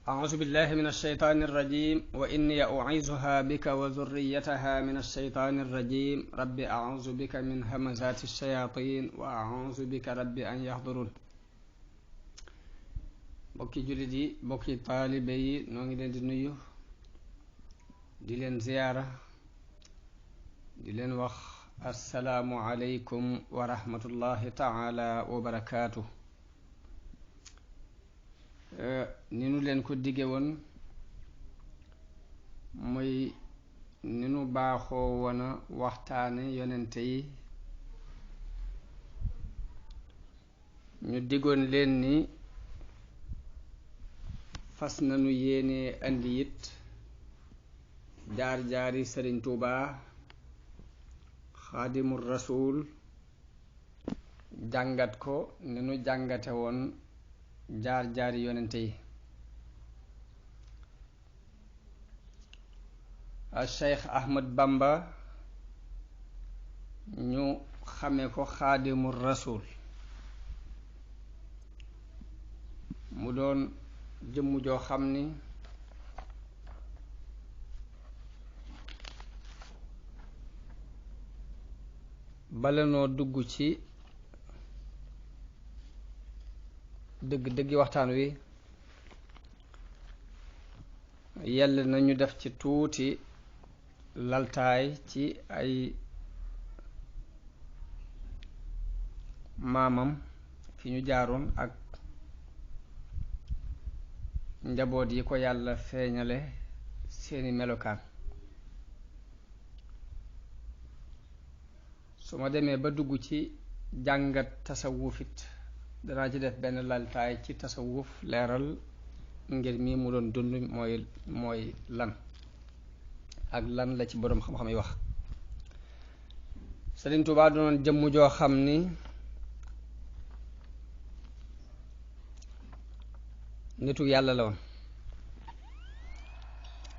أعوذ بالله من الشيطان الرجيم وإني أعيذها بك وذريتها من الشيطان الرجيم رب أعوذ بك من همزات الشياطين وأعوذ بك رب أن يحضرون bokki jullit yi bokki taalibe yi noo ngi leen di nuyu di leen ziyaara di leen wax assalaamu aleykum wa rahmatullahi taala wa barakaatu. ni nu leen ko digge woon muy ni nu baaxoo woona waxtaane yonente yi ñu diggoon leen ni fas nanu yéene andi it jaar-jaari Sëriñ Tuubaa xaadimul rasuul jàngat ko ni nu jàngate woon jaar-jaari yonente yi. Cheikh Ahmad Bamba ñu xame ko xaadimul rasuul mu doon jëmm joo xam ni bala noo dugg ci dëggi waxtaan wi yell nañu def ci tuuti laltaay ci ay maamam fi ñu jaaroon ak njaboot yi ko yàlla feeñale seeni melokaan. su ma demee ba dugg ci jàngat tasawufit danaa ci def benn laltaay ci tasawuf leeral ngir mi mu doon dund mooy lan ak lan la ci boroom xam-xam yi wax. Sëriñ Tuubaa doonoon jëmm joo xam ni nitu yàlla la woon,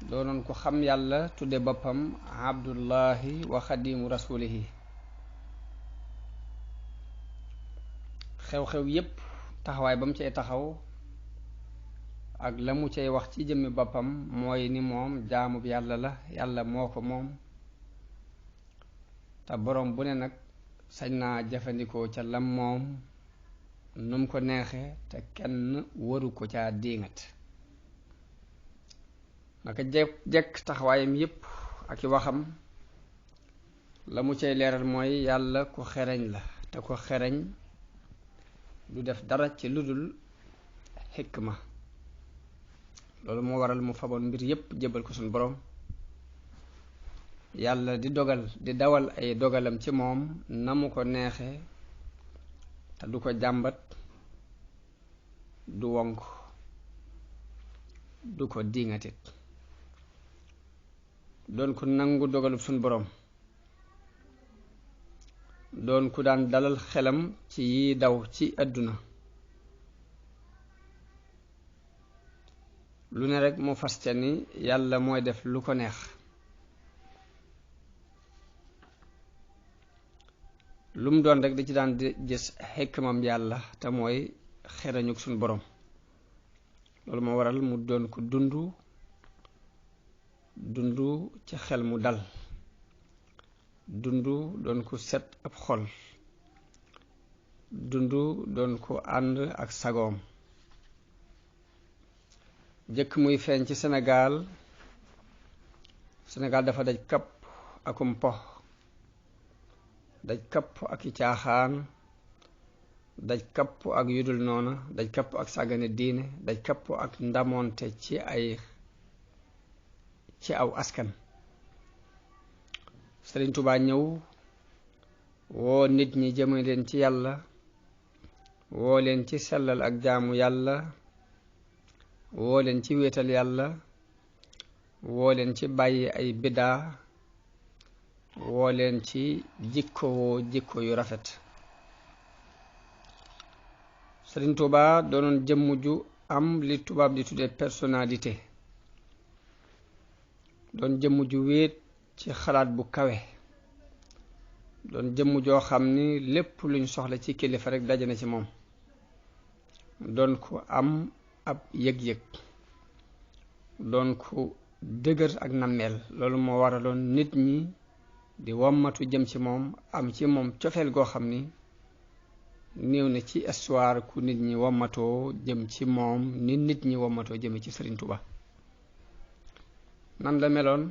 doonoon ko xam yàlla tudde boppam abdullahi wa xadimu rasulihi. xew-xew yépp taxawaay ba mu cay taxaw ak la mu cay wax ci jëmmi boppam mooy ni moom jaamub yàlla la, yàlla moo ko moom te boroom bu ne nag sañ naa jëfandikoo ca lam moom num ko neexe te kenn waru ko caa diingat. naka jekk taxawaayam yépp ak i waxam la mu cay leeral mooy yàlla ku xereñ la te ko xereñ du def dara ci ludul xikma. loolu moo waral mu faboon mbir yépp jébbal ko suñu boroom. yàlla di dawal ay dogalam ci moom na mu ko neexe te du ko jàmbat, du wonk, du ko diŋatit. doon ku nangu dogalub suñu boroom, doon ku daan dalal xelam ci yi daw ci àdduna. lu ne rekk mu faste ni yàlla mooy def lu ko neex. lu mu doon rekk da ci daan di gis xikmam yàlla te mooy xerañuk suñu boroom. loolu moo waral mu doon ko dundu ci xel mu dal, doon ko set ab xol, doon ko ànd ak sagoom. jëkk muy feeñ ci Sénégal dafa daj kapp akum po, daj kapp ak i caaxaan, daj kapp ak yudul noona, daj kapp ak sàggane diine, daj kapp ak ndamoonte ci aw askan. Sëriñ Tuubaa ñëw woo nit ñi jëme leen ci yàlla, woo leen ci sellal ak jaamu yàlla, woo leen ci wéetal yàlla, woo leen ci bàyyi ay biddaa, woo leen ci jikko yu rafet. Sëriñ Tuubaa doonoon jëmm ju am li tubaab di tudde personnalité, doon jëmm ju wéet ci xalaat bu kawe, doon jëmm joo xam ni lépp luñ soxla ci kilifa rekk daje na ci moom. doon ko am ab yëg-yëg, doon ku dëgër ak nammeel loolu moo waraloon nit ñi di wommatu jëm ci moom am ci moom cofeel goo xam ni néew na ci histoire ku nit ñi wommatoo jëm ci moom ni nit ñi wommatoo jëme ci Sëriñ Tuba nan la meloon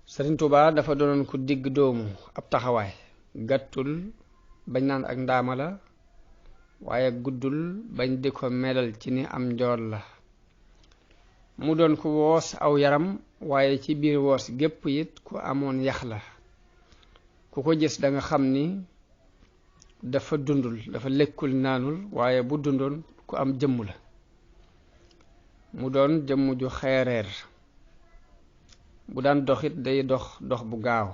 Sëriñ Tuba dafa doonoon ku digg doomu ab taxawaay gàttul bañ naan ak ndaama la waaye guddul bañ di ko melal ci ni am njool la mu doon ku woos aw yaram waaye ci biir woos gépp it ku amoon yax la ku ko gis da nga xam ni dafa dundul dafa lekkul naanul waaye bu dundoon ku am jëmm la mu doon jëmm ju xeereer bu daan doxit day dox bu gaaw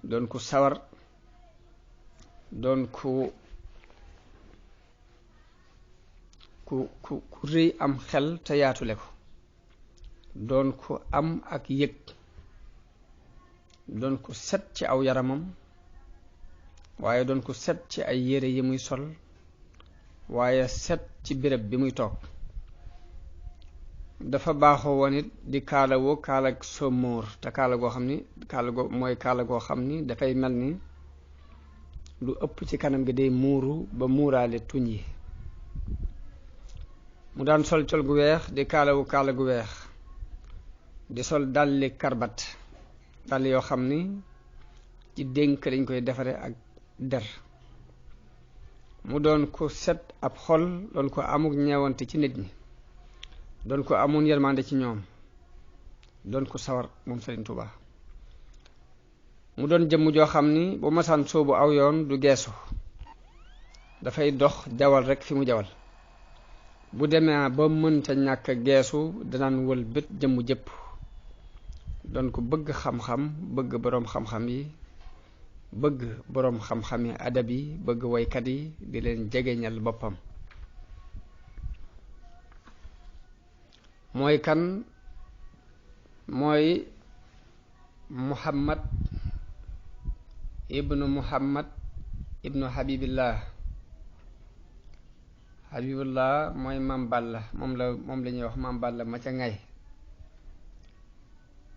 doon ku sawar doon ku rëy am xel te yaatule ko doon ku am ak yëg doon ku set ci aw yaramam waaye doon ku set ci ay yére yi muy sol waaye set ci béréb bi muy toog dafa baaxoo woon it di kaalawoo kaalag somóor te kaala goo xam ni kaala goo xam ni dafay mel ni lu ëpp ci kanam gi day muuru ba muuraale tuñ yi mu daan sol col gu weex di kaalawu kaala gu weex di sol dalli karbat dàll yoo xam ni ci dénk lañ koy defare ak der mu doon ko set ab xol doon ko amuk ñeewante ci nit ñi doon ko amoon yërmande ci ñoom doon ko sawar moom Sëriñ Tuba mu doon jëmm joo xam ni bu masaan soobu aw yoon du geesu dafay dox jawal rekk fi mu jawal bu demee ba mënta ñàkk geesu danaan wël bët jëmm jëpp doon ko bëgg xam-xam bëgg boroom xam-xam yi bëgg boroom xam-xam yi adab yi bëgg woykat yi di leen jegeñal boppam mooy kan mooy Muhammad ibnu Habibillah mooy Maam Balla moom la ñuy wax Maam Balla ma ca ngay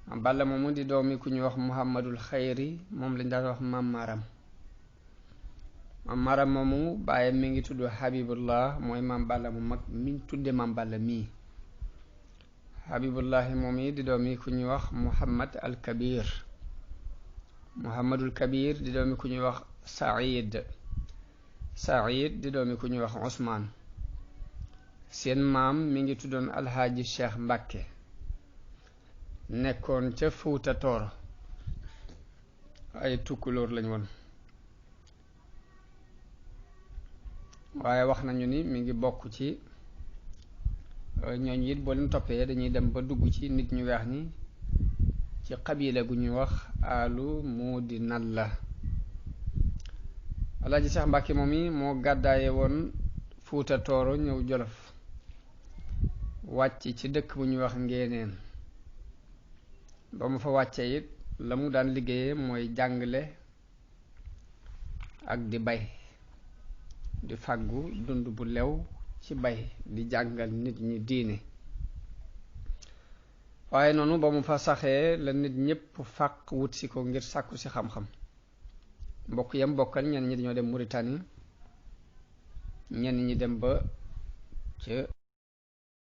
Maam Balla moomu di doomi ku ñuy wax Muhammadul Xayri moom lañ daan wax Maam Maram moomu bàyyi mi ngi tudd Habibullah mooy Maam Balla mu mag miñ tudde Maam Balla mii Habibullahi moom yi di doomi ku ñuy wax Muhammadul Kabir di doomi ku ñuy wax Saïd di doomi ku ñuy wax Usmaan seen maam mi ngi tuddoon Alxaaji Cheikh Mbàkke nekkoon ca Fuuta Tooro ay tukkulóor lañ woon waaye wax nañu ni mi ngi bokk ci ñooñu it boo leen toppee dañuy dem ba dugg ci nit ñu weex ñi ci xabila gu ñuy wax alu muudi nalla Alaaji Cheikh Mbàkke moom yi moo gàddaaye woon Fuuta Tooro ñëw Jolof wàcc ci dëkk bu ñuy wax Ngéeneen ba mu fa wàccee it la mu daan liggéeyee mooy jàngale ak di bay di fàggu dund bu lew ci bay di jàngal nit ñi diine waaye noonu ba mu fa saxee la nit ñépp fàq wut si ko ngir sàkku si xam-xam mbokk yam bokkal ñenn ñi dañoo dem Mauritanie ñenn ñi dem ba ca